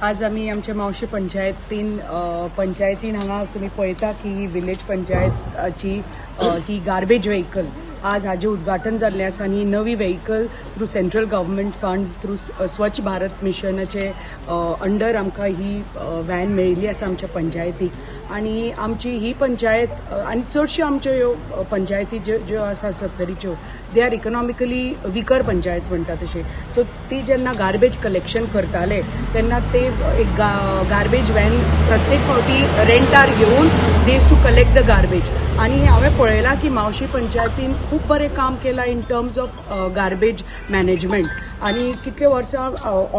आज आमी आमच्या मावशी पंचायतीन हांगा तुमी पळयता की ही विलेज पंचायताची ही गार्बेज व्हेकल आज हाजें उद्घाटन जाल्लें आसा आनी ही नवी vehicle through central government funds through Swachh Bharat मिशनाचे अंडर आमकां ही व्हॅन मेळिल्ली आसा आमच्या पंचायतीक. आनी आमची ही पंचायत आनी चडश्यो आमच्यो ह्यो पंचायती ज्यो आसा सत्तरीच्यो, they are economically weaker panchayat म्हणटा तशें. सो ती जेन्ना गार्बेज कलेक्शन करताले तेन्ना ते एक गार्बेज व्हॅन प्रत्येक फावटी रेंटार घेवन they used to collect the garbage. आनी हांवें पळयलां की मावशी पंचायतीन खूब बरें काम केलां in terms of garbage management. आनी कितले वर्सां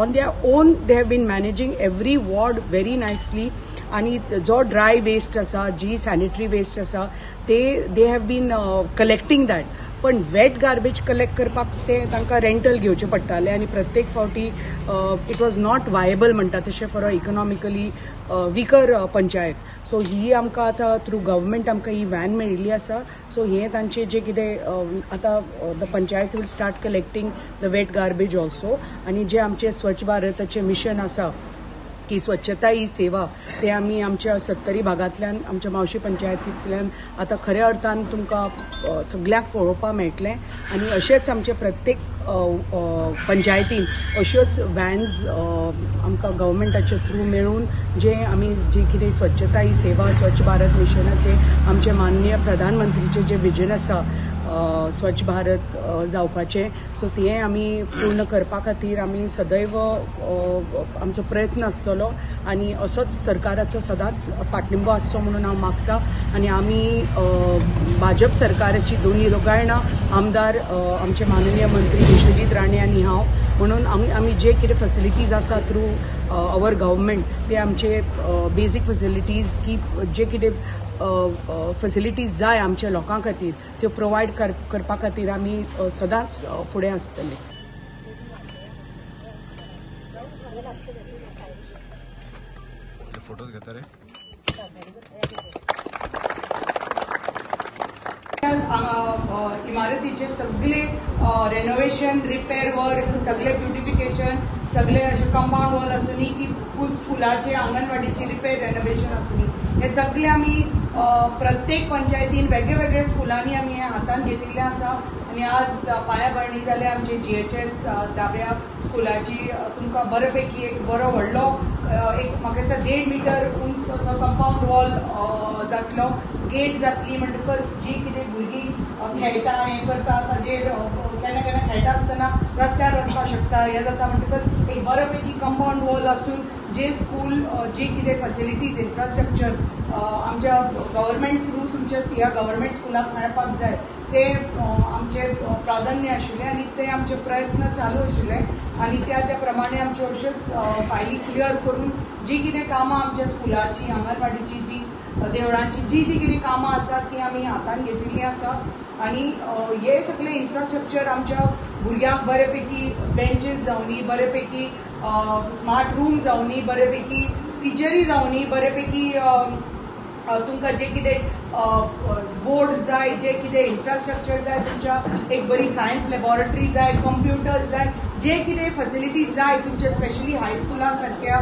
on their own they have been managing every ward very nicely. आनी जो ड्राय वेस्ट आसा, जी सॅनिटरी वेस्ट आसा, ते they have been collecting that. पण वेट गार्बेज कलेक्ट करपाक ते तांकां रेंटल घेवचें पडटालें आनी प्रत्येक फावटी it was not viable म्हणटा तशें for a economically weaker panchayat. So ही आमकां आतां थ्रू गव्हर्मेंट आमकां ही व्हॅन मेळिल्ली आसा. सो हें तांचें जें कितें आतां the panchayat will start collecting the wet garbage also. आनी जें आमचें स्वच्छ भारताचें मिशन आसा की स्वच्छता ही सेवा, ते आमी आमच्या सत्तरी भागांतल्यान आमच्या मावशी पंचायतींतल्यान आतां खऱ्या अर्थान तुमकां सगळ्यांक पळोवपाक मेळटलें. आनी अशेंच आमचे प्रत्येक पंचायतीन अश्योच व्हॅन्स आमकां गव्हर्मेंटाचे थ्रू मेळून जे आमी जी कितें स्वच्छता ही सेवा स्वच्छ भारत मिशनाचे आमचे माननीय प्रधानमंत्रीचे जे विजन आसा स्वच्छ भारत जावपाचें, सो तें आमी पूर्ण करपा खातीर आमी सदैव आमचो प्रयत्न आसतलो आनी असोच सरकाराचो सदांच पाठिंबो आसचो म्हणून हांव मागता. आनी आमी भाजप सरकाराची दोनी दोगांयना आमदार आमचे माननीय मंत्री विश्वजीत राणे आनी हांव म्हणून आमी जे कितें फेसिलिटीज आसा थ्रू our government ते आमचे बेजीक फेसिलिटीज की जे कितें फेसिलिटीज जाय आमच्या लोकां खातीर त्यो प्रोवायड करपा खातीर आमी सदांच फुडें आसतले. फोटोज घेता रे. इमारतीचे सगळे रेनोवेशन, रिपेर वर्क, सगळे ब्युटिफिकेशन, सगळे अशे कंपाउंड वॉल आसूनी की फूल स्कुलाचे आंगणवाडीची रिपेर रेनोवेशन आसूनी, हे सगळे आमी प्रत्येक पंचायतीन वेगळे स्कुलांनी आमी हे हातान घेतिल्ले आसा. आनी आज पायाभरणी जाल्या आमचे GHS दाब्या स्कुलाची. तुमकां बरे पैकी एक बरो व्हडलो एक म्हाका दिसता 1.5 मिटर उंच असो कंपाउंड वॉल जातलो, गेट जातली. म्हणटकच जी कितें भुरगीं खेळटा हें करता ताजेर केन्ना केन्ना खेळटा आसतना रस्त्यार वचपाक शकता हें जाता. म्हणटकच एक बरे पैकी कंपाउंड वॉल आसून जे स्कूल जी कितें फेसिलिटीज इन्फ्रास्ट्रक्चर आमच्या गव्हर्मेंट थ्रू तुमच्या ह्या गव्हर्मेंट स्कुलाक मेळपाक जाय ते आमचे प्राधान्य आशिल्लें आनी ते आमचे प्रयत्न चालू आशिल्ले. आनी त्या त्या प्रमाणे आमच्यो अश्योच फायली क्लियर करून जी कितें कामां आमच्या स्कुलाची, आंगणवाडीची, जी देवळांची जी जी कितें कामां आसा ती आमी हातान घेतिल्लीं आसा. आनी हे सगळें इन्फ्रास्ट्रक्चर आमच्या भुरग्यांक बरे पैकी बेंचीस जावनी, बरे पैकी स्मार्ट रूम जावनी, बरे पैकी टिचरी जावनी, बरे पैकी तुमकां जे कितें बोर्ड जाय, जे कितें इन्फ्रास्ट्रक्चर जाय, तुमच्या एक बरी सायन्स लॅबोरेटरी जाय, कंप्युटर्स जाय, जे कितें फेसिलिटीज जाय तुमच्या स्पेशली हायस्कुला सारक्या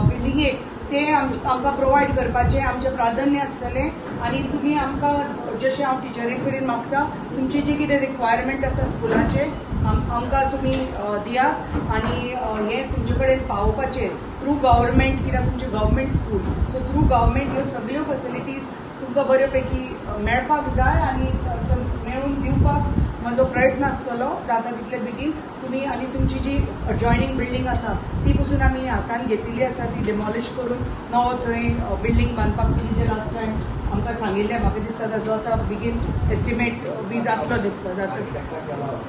बिल्डिंगेक ते आमकां प्रोवायड करपाचें आमचें प्राधान्य आसतलें. आनी तुमी आमकां जशें हांव टिचरी कडेन मागता तुमचें जें कितें रिक्वायरमेंट आसा स्कुलाचें आमकां तुमी दियात आनी हें तुमचे कडेन पावोवपाचें थ्रू गव्हर्मेंट, कित्याक तुमचें government school, so through government ह्यो सगळ्यो फेसिलिटीज तुमकां बऱ्यो पैकी मेळपाक जाय आनी मेळून दिवपाक म्हजो प्रयत्न आसतलो जाता तितले बेगीन. तुमी आनी तुमची जी अडजॉयनींग बिल्डींग आसा ती पसून आमी हातान घेतिल्ली आसा, ती डिमॉलिश करून नवो थंय बिल्डींग बांदपाक तुमी जे लास्ट टायम आमकां सांगिल्लें म्हाका दिसता ताजो आतां बेगीन एस्टिमेट बी जातलो दिसता, जातलो.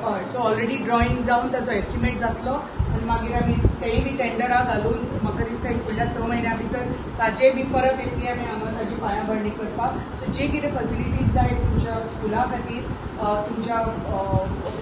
हय, सो ऑलरेडी ड्रॉइंग जावन ताजो एस्टिमेट जातलो आनी मागीर आमी तेय बी टेंडरां घालून म्हाका दिसता एक फुडल्या 6 म्हयन्या भितर ताजे बी परत येतली आमी हांगा ताजी पायाभरणी करपाक. सो जे कितें फेसिलिटीज जाय तुमच्या स्कुला खातीर, तुमच्या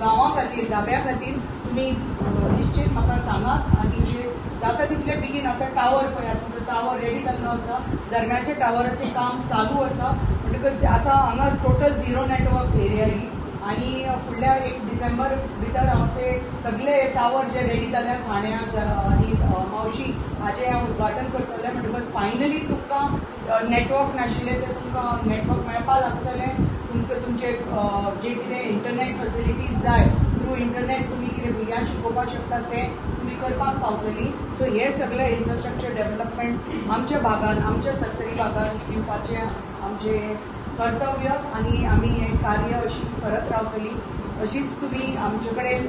गांवा खातीर, दाब्या खातीर तुमी निश्चीत म्हाका सांगात. आनी जे जाता तितले बेगीन आतां टावर पळयात, तुमचो टावर रेडी जाल्लो आसा, जरम्याच्या टावराचें काम चालू आसा. म्हणटकच आतां हांगा टोटल झिरो नेटवर्क एरिया ही. आनी फुडल्या 1 डिसेंबर भितर हांव ते सगळे टावर जे रेडी जाल्या ठाण्या आनी मावशी हाजें हांव उद्घाटन करतलें. म्हणटकच फायनली तुमकां नेटवर्क नाशिल्लें तें तुमकां नेटवर्क मेळपाक लागतलें. तुमकां तुमचे जे कितें इंटरनेट फेसिलिटीज जाय थ्रू इंटरनेट तुमी कितें भुरग्यांक शिकोवपाक शकता तें तुमी करपाक पावतली. सो हे सगळे इन्फ्रास्ट्रक्चर डेव्हलपमेंट आमच्या भागान, आमच्या सत्तरी भागान दिवपाचें आमचें कर्तव्य आनी आमी हें कार्य अशी करत रावतली. अशीच तुमी आमचे कडेन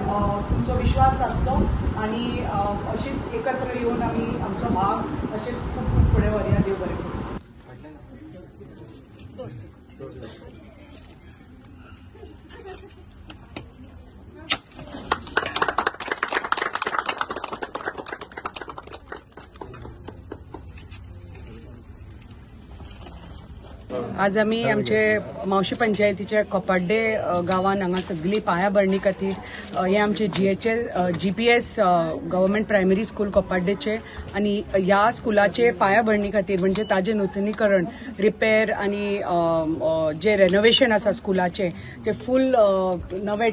तुमचो विश्वास आसचो आनी अशीच एकत्र येवन आमी आमचो भाग अशेंच खूब खूब फुडें व्हरया. देव बरें करूं. आज आमी आमचे मावशी पंचायतीच्या कोपाड्डे गांवान हांगा सगळी पायाभरणी खातीर हे आमचे GPS government primary school कोपाड्डेचे आनी ह्या स्कुलाचे पायाभरणी खातीर म्हणजे ताजें नुतनीकरण, रिपेर आनी जे रेनोवेशन आसा स्कुलाचें ते फूल नवे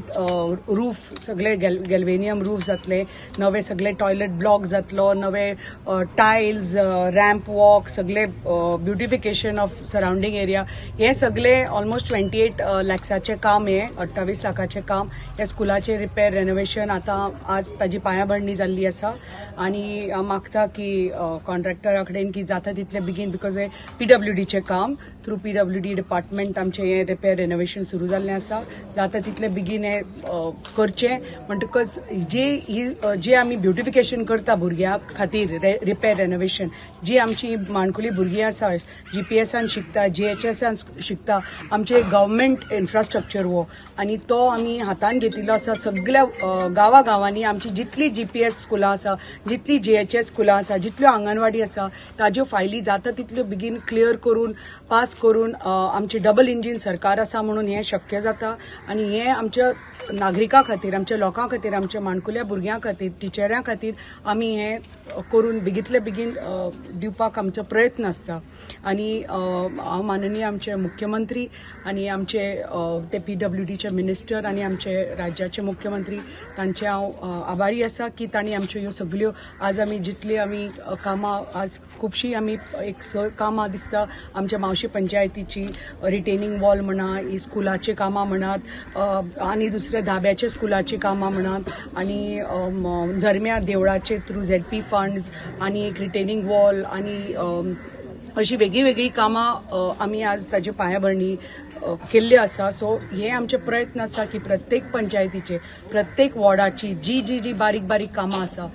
रूफ सगळे गॅल्वेनियम रूफ जातले, नवे सगळे टॉयलेट ब्लॉक जातलो, नवे टायल्स, रॅम्प वॉक, सगळे ब्युटिफिकेशन ऑफ सरावंडींग एरिया, हे सगळे ऑलमोस्ट 28 लॅक्साचें काम, हे 28 लाखाचें काम हे स्कुलाचें रिपेर रेनोवेशन आतां आज ताजी पायाभरणी जाल्ली आसा. आनी हांव मागता की कॉन्ट्रॅक्टरा कडेन की जाता तितले बेगीन, because हे PWDचें काम थ्रू PWD department आमचें हें रिपेर रेनोवेशन सुरू जाल्लें आसा, जाता तितले बेगीन हें करचें. म्हणटकच जे आमी ब्युटिफिकेशन करता भुरग्यां खातीर रिपेर रेनोवेशन, जी आमची माणकुली भुरगीं आसा GPSान शिकता, GHSान शिकता, आमचे गव्हर्मेंट इन्फ्रास्ट्रक्चर हो आनी तो आमी हातान घेतिल्लो आसा. सगळ्या गांवागांवांनी आमची जितली GPS स्कुलां आसा, जितली GHS स्कुलां आसा, जितल्यो आंगणवाडी आसा ताज्यो फायली जाता तितल्यो बेगीन क्लियर करून पास करून आमचे डबल इंजीन सरकार आसा म्हणून हें शक्य जाता. आनी हें आमच्या नागरिकां खातीर, आमच्या लोकां खातीर, आमच्या माणकुल्या भुरग्यां खातीर, टिचऱ्यां खातीर आमी हें करून बेगींतले बेगीन दिवपाक आमचो प्रयत्न आसता. आनी हांव माननीय आमचे मुख्यमंत्री आनी आमचे ते PWDचे मिनिस्टर आनी आमचे राज्याचे मुख्यमंत्री तांचे हांव आभारी आसा की तांणी आमच्यो ह्यो सगल्यो आज आमी जितली आमी कामां आज खुबशीं आमी एक 6 कामां दिसता आमच्या मावशी पंचायतीची, रिटेनिंग वॉल म्हणा, ही स्कुलाची कामां म्हणात आनी दुसऱ्या धाब्याचे स्कुलाची कामां म्हणात आनी झरम्या देवळाचे थ्रू ZP funds आनी एक रिटेनिंग वॉल आनी अशी वेगळी वेगळी कामां आमी आज ताजी पायाभरणी केल्ली आसा. सो हे आमचे प्रयत्न आसा की प्रत्येक पंचायतीचे, प्रत्येक वॉर्डाची जी जी जी बारीक बारीक कामां आसा,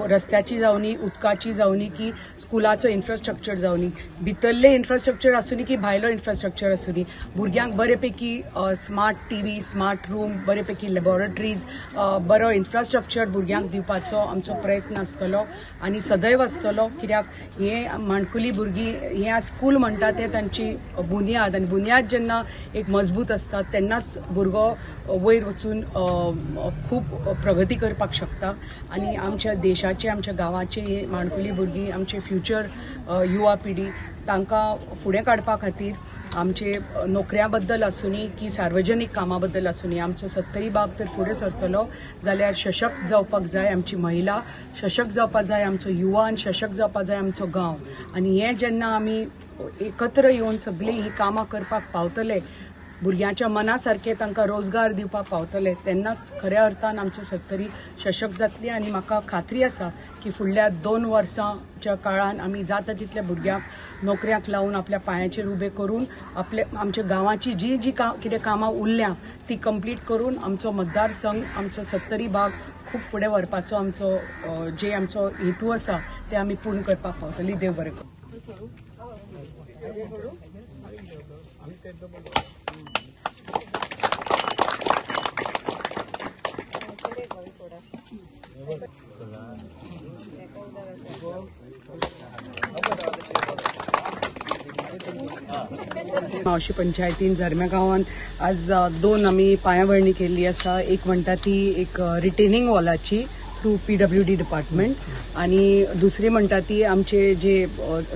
रस्त्याची जावनी, उदकाची जावनी की स्कुलाचो इन्फ्रास्ट्रक्चर जावनी, भितरले इन्फ्रास्ट्रक्चर आसूनी की भायलो इन्फ्रास्ट्रक्चर आसूनी, भुरग्यांक बरेपैकी स्मार्ट TV, smart room, बरेपैकी लॅबोरेटरीज, बरो इन्फ्रास्ट्रक्चर भुरग्यांक दिवपाचो आमचो प्रयत्न आसतलो आनी सदैव आसतलो. कित्याक हे माणकुली भुरगीं हें स्कूल म्हणटा तें तांची बुन्याद आनी बुन्याद जेन्ना एक मजबूत आसता तेन्नाच भुरगो वयर वचून खूब प्रगती करपाक शकता. आनी आमच्या देशाचे, आमच्या गांवाचे हे माणकुली भुरगीं, आमचे फ्युचर युवा पिढी तांकां फुडें काडपा खातीर आमचे नोकऱ्यां बद्दल आसूनी की सार्वजनीक कामां बद्दल आसूनी, आमचो सत्तरी भाग तर फुडें सरतलो जाल्यार सशक्त जावपाक जाय आमची महिला, सशक्त जावपाक जाय आमचो युवा आनी सशक्त जावपाक जाय आमचो गांव. आनी हें जेन्ना आमी एकत्र येवन सगळीं हीं कामां करपाक पावतले, भुरग्यांच्या मना सारकें तांकां रोजगार दिवपाक पावतले, तेन्नाच खऱ्या अर्थान आमची सत्तरी सशक्त जातली. आनी म्हाका खात्री आसा की फुडल्या 2 वर्सांच्या काळान आमी जाता तितल्या भुरग्यांक नोकऱ्यांक लावन आपल्या पांयाचेर उबे करून आपले आमच्या गांवाची जी जी कितें कामां उरल्या ती कंप्लीट करून आमचो मतदारसंघ, आमचो सत्तरी भाग खूब फुडें व्हरपाचो आमचो जे आमचो हेतू आसा ते आमी पूर्ण करपाक पावतली. देव बरें करूं. मावशी पंचायतीन झरम्या गांवांत आज 2 आमी पायाभरणी केल्ली आसा. एक म्हणटा ती एक रिटेनिंग वॉलाची थ्रू PWD department. आनी दुसरी म्हणटा ती आमचे जे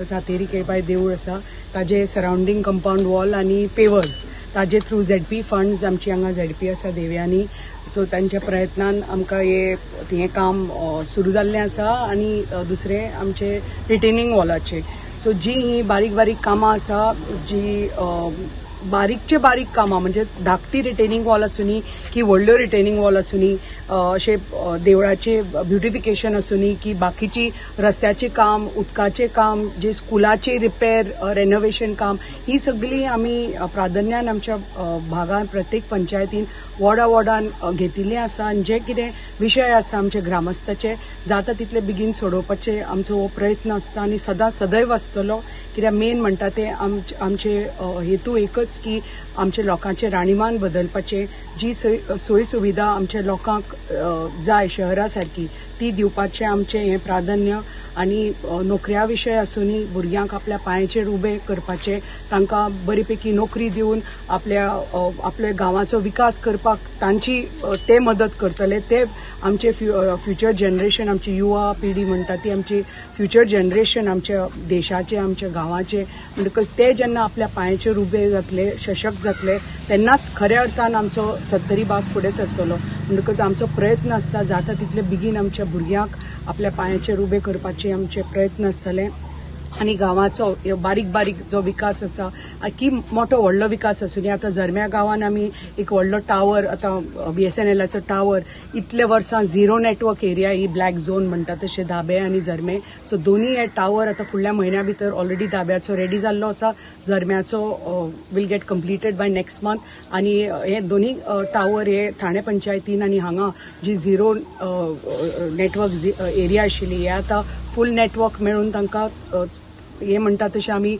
सातेरी केळपाय देवूळ आसा ताजे सरावंडींग कंपावंड वॉल आनी पेवर्स ताजे थ्रू ZP funds आमची हांगा ZP आसा देव्यानी, सो तांच्या प्रयत्नान आमकां हें काम सुरू जाल्लें आसा. आनी दुसरें आमचे रिटेनिंग वॉलाचे, सो जी ही बारीक बारीक कामां आसा, जी बारीकचे बारीक कामां म्हणजे धाकटी रिटेनिंग वॉल आसूनी की व्हडल्यो रिटेनिंग वॉल आसूनी, अशें देवळाचे ब्युटिफिकेशन आसूनी की बाकीची रस्त्याचें काम, उदकाचें काम, जे स्कुलाचे रिपेर रेनोवेशन काम, ही सगळी आमी प्राधान्यान आमच्या भागान प्रत्येक पंचायतीन वॉर्डा वॉर्डान घेतिल्लें आसा. आनी जे कितें विशय आसा आमचे ग्रामस्थाचे जाता तितले बेगीन सोडोवपाचे आमचो हो प्रयत्न आसता आनी सदां सदैव आसतलो. कित्याक मेन म्हणटा ते आमचे हेतू एकच की आमचे लोकांचे राणीमान बदलपाचें, जी सोय सुविधा आमच्या लोकांक जाय शहरा सारकी ती दिवपाचें आमचें हें प्राधान्य. आनी नोकऱ्या विशय आसूनी भुरग्यांक आपल्या पांयाचेर उबे करपाचें, तांकां बरी पैकी नोकरी दिवन आपल्या आपल्या गांवाचो विकास करपाक तांची ते मदत करतले. ते आमचे फ्युचर जनरेशन, आमची युवा पिढी म्हणटा ती आमची फ्युचर जनरेशन आमच्या देशाचे, आमच्या गांवाचे, म्हणटकच ते जेन्ना आपल्या पांयाचेर उबे जातले, सशक्त जातले, तेन्नाच खऱ्या अर्थान आमचो सत्तरी भाग फुडें सरतलो. म्हणटकच आमचो प्रयत्न आसता जाता तितले बेगीन आमच्या भुरग्यांक आपल्या पांयाचेर उबे करपाचे आमचे प्रयत्न आसतले. आनी गांवाचो बारीक बारीक जो विकास आसा की मोठो व्हडलो विकास आसूनी, आतां झरम्या गांवान आमी एक व्हडलो टावर, आतां BSNLाचो टावर, इतले वर्सां झिरो नेटवर्क एरिया ही ब्लॅक झोन म्हणटा तशें धाबे आनी झरमे, सो दोनी हे टावर आतां फुडल्या म्हयन्या भितर ऑलरेडी धाब्याचो रेडी जाल्लो आसा, झरम्याचो will get completed by next month. आनी हे दोनी टावर हे ठाणे पंचायतीन आनी हांगा जी झिरो नेटवर्क एरिया आशिल्ली हे आतां फूल नेटवर्क मेळून तांकां हे म्हणटा तशें आमी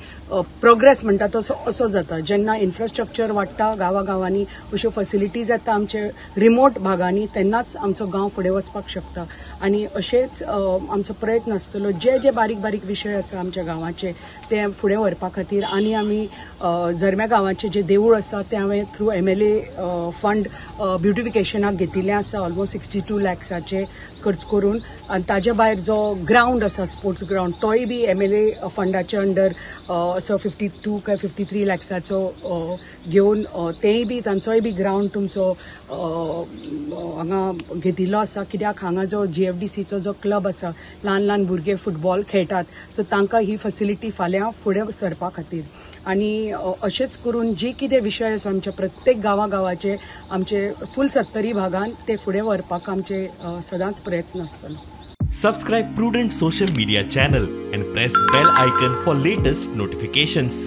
प्रोग्रेस म्हणटा तसो असो जाता. जेन्ना इन्फ्रास्ट्रक्चर वाडटा गांवागांवांनी, अश्यो फॅसिलिटीज येता आमचे रिमोट भागांनी, तेन्नाच आमचो गांव फुडें वचपाक शकता. आनी अशेंच आमचो प्रयत्न आसतलो जे जे बारीक बारीक विशय आसा आमच्या गांवाचे ते फुडें व्हरपा खातीर. आनी आमी झरम्या गांवाचें जें देवूळ आसा तें हांवें थ्रू MLA fund ब्युटिफिकेशनाक घेतिल्लें आसा, ऑलमोस्ट 62 लॅक्साचे खर्च करून. आनी ताजे भायर जो ग्रावंड आसा स्पोर्ट्स ग्रावंड तोय बी MLA फंडाचे अंडर असो 52 काय 53 लॅक्साचो घेवन तेय बी तांचोय बी ग्रावंड तुमचो हांगा घेतिल्लो आसा. कित्याक हांगा जो GFDCचो जो क्लब आसा, ल्हान ल्हान भुरगे फुटबॉल खेळटात, सो तांकां ही फॅसिलिटी फाल्यां फुडें सरपा खातीर. आनी अशेंच करून जे कितें विशय आसा आमच्या प्रत्येक गांवागांवाचे आमचे फूल सत्तरी भागान ते फुडें व्हरपाक आमचे सदांच प्रयत्न आसतलो. Subscribe Prudent social media channel and press bell icon for latest notifications.